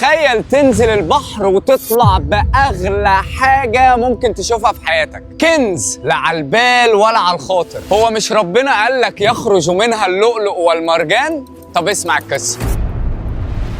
تخيل تنزل البحر وتطلع بأغلى حاجة ممكن تشوفها في حياتك، كنز لا على البال ولا على الخاطر. هو مش ربنا قالك يخرج منها اللؤلؤ والمرجان؟ طب اسمع القصة.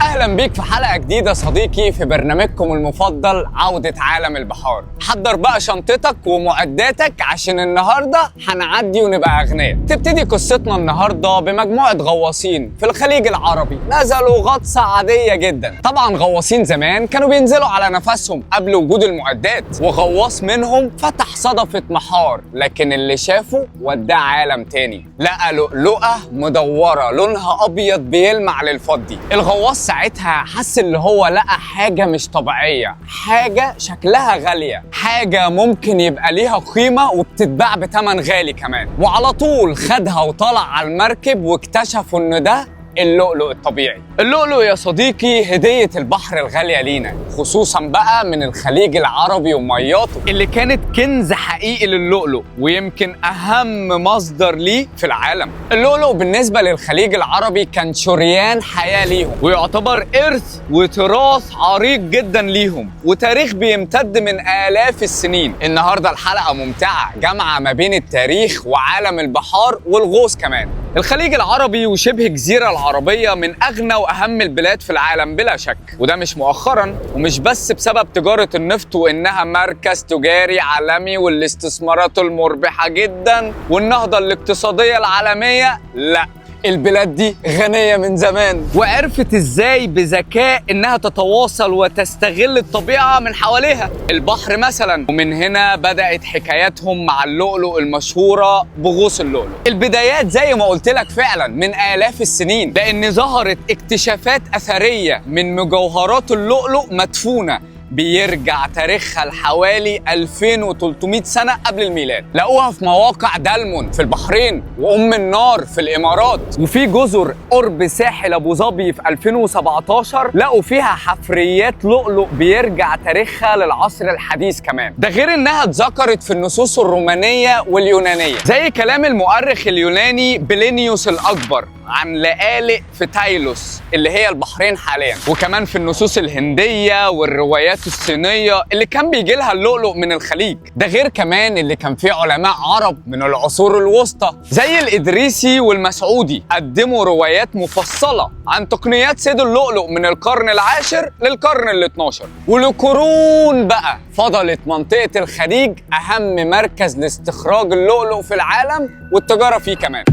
اهلا بيك في حلقة جديدة صديقي في برنامجكم المفضل عوده عالم البحار. حضر بقى شنطتك ومعداتك عشان النهارده هنعدي ونبقى اغنياء. تبتدي قصتنا النهارده بمجموعه غواصين في الخليج العربي نزلوا غطسه عادية جدا. طبعا غواصين زمان كانوا بينزلوا على نفسهم قبل وجود المعدات، وغواص منهم فتح صدفة محار، لكن اللي شافه وداه عالم تاني. لقى لؤلؤه مدورة لونها ابيض بيلمع للفضي. الغواص ساعتها حس اللي هو لقى حاجة مش طبيعية، حاجة شكلها غالية، حاجة ممكن يبقى ليها قيمة وبتتباع بتمن غالي كمان. وعلى طول خدها وطلع على المركب واكتشفوا ان ده اللؤلؤ الطبيعي. اللؤلؤ يا صديقي هدية البحر الغالية لينا، خصوصا بقى من الخليج العربي ومياته اللي كانت كنز حقيقي للؤلؤ ويمكن أهم مصدر ليه في العالم. اللؤلؤ بالنسبة للخليج العربي كان شريان حياة ليهم، ويعتبر إرث وتراث عريق جدا ليهم وتاريخ بيمتد من آلاف السنين. النهاردة الحلقة ممتعة جامعة ما بين التاريخ وعالم البحار والغوص كمان. الخليج العربي وشبه جزيرة العربية من أغنى وأهم البلاد في العالم بلا شك، وده مش مؤخرا ومش بس بسبب تجارة النفط وإنها مركز تجاري عالمي والاستثمارات المربحة جدا والنهضة الاقتصادية العالمية. لا، البلاد دي غنية من زمان وعرفت ازاي بذكاء انها تتواصل وتستغل الطبيعة من حواليها، البحر مثلا. ومن هنا بدأت حكاياتهم مع اللؤلؤ المشهورة بغوص اللؤلؤ. البدايات زي ما قلت لك فعلا من آلاف السنين، لأن ظهرت اكتشافات أثرية من مجوهرات اللؤلؤ مدفونة بيرجع تاريخها لحوالي 2300 سنة قبل الميلاد. لقوها في مواقع دلمون في البحرين وأم النار في الإمارات، وفي جزر قرب ساحل أبو ظبي في 2017 لقوا فيها حفريات لؤلؤ بيرجع تاريخها للعصر الحديث كمان. ده غير إنها اتذكرت في النصوص الرومانية واليونانية، زي كلام المؤرخ اليوناني بلينيوس الأكبر عن لآلئ في تايلوس اللي هي البحرين حاليا، وكمان في النصوص الهندية والروايات الصينية اللي كان بيجي لها اللؤلؤ من الخليج. ده غير كمان اللي كان فيه علماء عرب من العصور الوسطى زي الإدريسي والمسعودي قدموا روايات مفصلة عن تقنيات صيد اللؤلؤ من القرن العاشر للقرن ال12. ولقرون بقى فضلت منطقة الخليج أهم مركز لاستخراج اللؤلؤ في العالم والتجارة فيه كمان.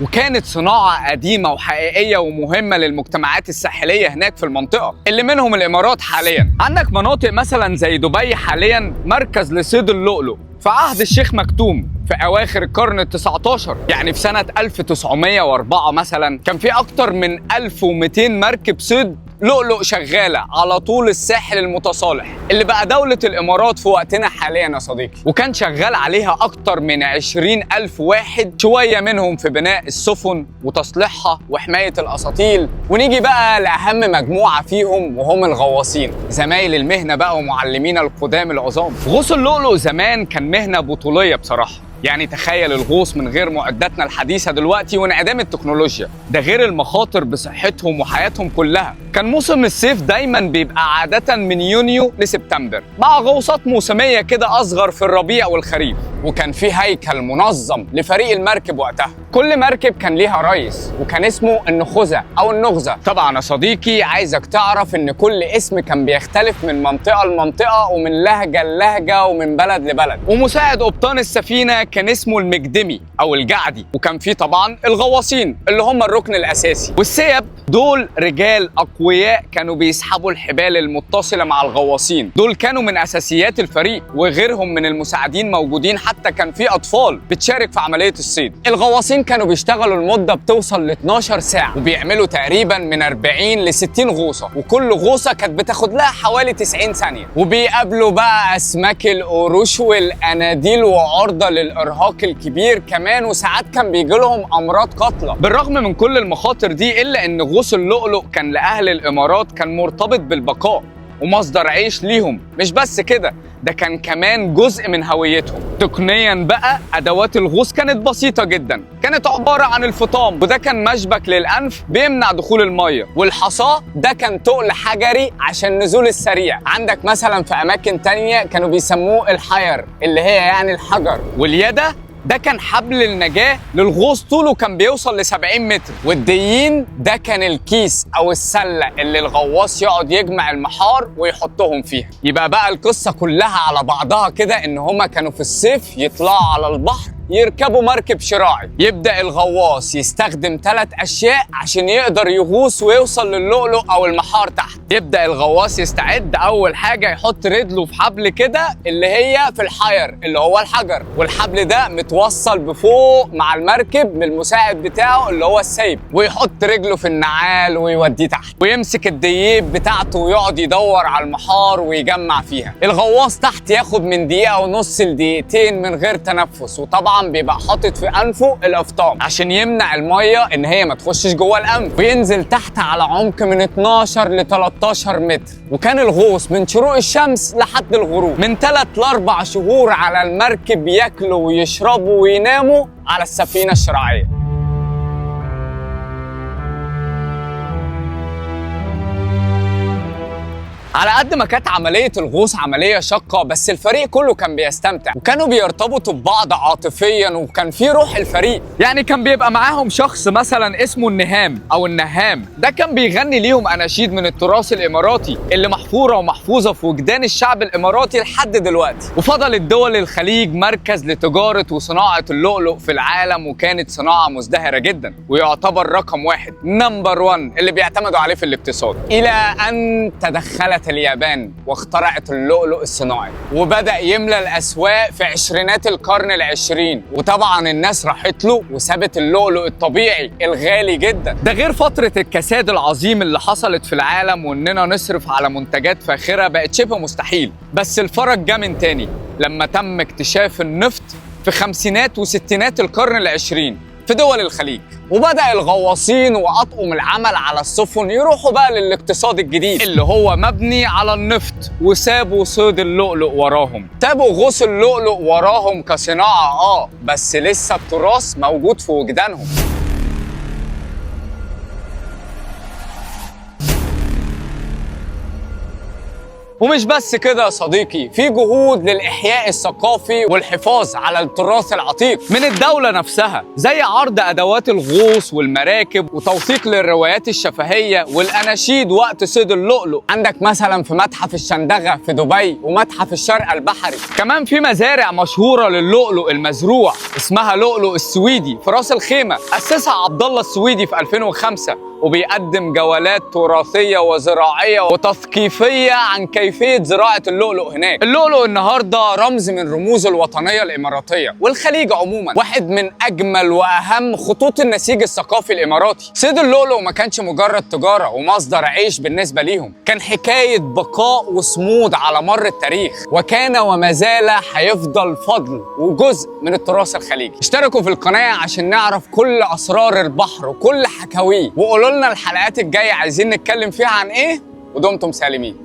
وكانت صناعة قديمة وحقيقية ومهمة للمجتمعات الساحلية هناك في المنطقة اللي منهم الإمارات حاليا. عندك مناطق مثلا زي دبي حاليا مركز لصيد اللؤلؤ في عهد الشيخ مكتوم في أواخر القرن ال19، يعني في سنة 1904 مثلا كان في أكتر من 1200 مركب صيد لؤلؤ شغالة على طول الساحل المتصالح اللي بقى دولة الإمارات في وقتنا حاليا يا صديقي، وكان شغال عليها أكتر من 20,000 واحد، شوية منهم في بناء السفن وتصليحها وحماية الأساطيل. ونيجي بقى لأهم مجموعة فيهم وهم الغواصين، زمايل المهنة بقى ومعلمين القدام العظام. غوص اللؤلؤ زمان كان مهنة بطولية بصراحة، يعني تخيل الغوص من غير معداتنا الحديثة دلوقتي وانعدام التكنولوجيا، ده غير المخاطر بصحتهم وحياتهم كلها. كان موسم الصيف دايما بيبقى عادة من يونيو لسبتمبر مع غوصات موسمية كده أصغر في الربيع والخريف، وكان في هيكل منظم لفريق المركب وقتها. كل مركب كان ليها رئيس وكان اسمه النخزة أو النغزة. طبعا يا صديقي عايزك تعرف إن كل اسم كان بيختلف من منطقة لمنطقة ومن لهجة للهجة ومن بلد لبلد. ومساعد قبطان السفينة كان اسمه المجدمي أو الجعدي، وكان في طبعا الغواصين اللي هم الركن الأساسي، والسيب دول رجال أقوياء كانوا بيسحبوا الحبال المتصلة مع الغواصين، دول كانوا من أساسيات الفريق، وغيرهم من المساعدين موجودين، حتى كان في أطفال بتشارك في عملية الصيد. الغواصين كانوا بيشتغلوا المدة بتوصل ل 12 ساعة وبيعملوا تقريبا من 40 ل 60 غوصة، وكل غوصة كانت بتاخد لها حوالي 90 ثانية. وبيقابلوا بقى أسماك القروش والأناديل وعرضة للإرهاق الكبير كمان، وساعات كان بيجي لهم أمراض قاتلة. بالرغم من كل المخاطر دي إلا إن غوص اللؤلؤ كان لأهل الإمارات كان مرتبط بالبقاء ومصدر عيش ليهم. مش بس كده، ده كان كمان جزء من هويتهم. تقنيا بقى ادوات الغوص كانت بسيطة جدا، كانت عبارة عن الفطام، وده كان مشبك للانف بيمنع دخول المية، والحصاه ده كان تقل حجري عشان النزول السريع. عندك مثلا في اماكن تانية كانوا بيسموه الحير اللي هي يعني الحجر. واليدة ده كان حبل النجاة للغوص، طوله كان بيوصل ل 70 متر. والديين ده كان الكيس او السلة اللي الغواص يقعد يجمع المحار ويحطهم فيها. يبقى بقى القصة كلها على بعضها كده ان هما كانوا في الصيف يطلعوا على البحر يركبوا مركب شراعي، يبدأ الغواص يستخدم 3 أشياء عشان يقدر يغوص ويوصل للؤلؤ أو المحار تحت. يبدأ الغواص يستعد، أول حاجة يحط رجله في حبل كده اللي هي في الحير اللي هو الحجر، والحبل ده متوصل بفوق مع المركب من المساعد بتاعه اللي هو السيب، ويحط رجله في النعال ويوديه تحت، ويمسك الديب بتاعته ويقعد يدور على المحار ويجمع فيها. الغواص تحت ياخد من 1.5 دقيقة لدقيقتين من غير تنفس، وطبعا بيبقى حاطط في انفه الافطام عشان يمنع المية ان هي ما تخشش جوه الانف، وينزل تحت على عمق من 12 ل 13 متر. وكان الغوص من شروق الشمس لحد الغروب، من 3 ل 4 شهور على المركب، ياكلوا ويشربوا ويناموا على السفينة الشراعيه. على قد ما كانت عملية الغوص عملية شاقة، بس الفريق كله كان بيستمتع، وكانوا بيرتبطوا ببعض عاطفيا، وكان في روح الفريق. يعني كان بيبقى معاهم شخص مثلا اسمه النهام او النهام، ده كان بيغني ليهم اناشيد من التراث الاماراتي اللي محفورة ومحفوظة في وجدان الشعب الاماراتي لحد دلوقتي. وفضلت دول الخليج مركز لتجارة وصناعة اللؤلؤ في العالم، وكانت صناعة مزدهرة جدا، ويعتبر رقم 1 number 1 اللي بيعتمدوا عليه في الاقتصاد، الى ان تدخلت اليابان واخترعت اللؤلؤ الصناعي، وبدأ يملى الأسواق في عشرينات القرن العشرين. وطبعا الناس راحت له وسابت اللؤلؤ الطبيعي الغالي جدا. ده غير فترة الكساد العظيم اللي حصلت في العالم، وإننا نصرف على منتجات فاخرة بقت شبه مستحيل. بس الفرج جه من تاني لما تم اكتشاف النفط في خمسينات وستينات القرن العشرين في دول الخليج، وبدأ الغواصين وأطقم العمل على السفن يروحوا بقى للاقتصاد الجديد اللي هو مبني على النفط، وسابوا صيد اللؤلؤ وراهم. سابوا غوص اللؤلؤ وراهم كصناعة، بس لسه التراث موجود في وجدانهم. ومش بس كده يا صديقي، في جهود للإحياء الثقافي والحفاظ على التراث العتيق من الدولة نفسها، زي عرض أدوات الغوص والمراكب وتوثيق للروايات الشفهية والأناشيد وقت صيد اللؤلؤ. عندك مثلا في متحف الشندغة في دبي ومتحف الشارقة البحري. كمان في مزارع مشهورة للؤلؤ المزروع اسمها لؤلؤ السويدي في راس الخيمة، أسسها عبد الله السويدي في 2005، وبيقدم جولات تراثية وزراعية وتثقيفية عن كيفية زراعة اللؤلؤ هناك. اللؤلؤ النهاردة رمز من رموز الوطنية الإماراتية والخليج عموما، واحد من أجمل وأهم خطوط النسيج الثقافي الإماراتي. صيد اللؤلؤ ما كانش مجرد تجارة ومصدر عيش بالنسبة ليهم، كان حكاية بقاء وصمود على مر التاريخ، وكان وما زال هيفضل فضل وجزء من التراث الخليجي. اشتركوا في القناة عشان نعرف كل أسرار البحر وكل حكاويه، وقولوا لنا الحلقات الجاية عايزين نتكلم فيها عن ايه، ودمتم سالمين.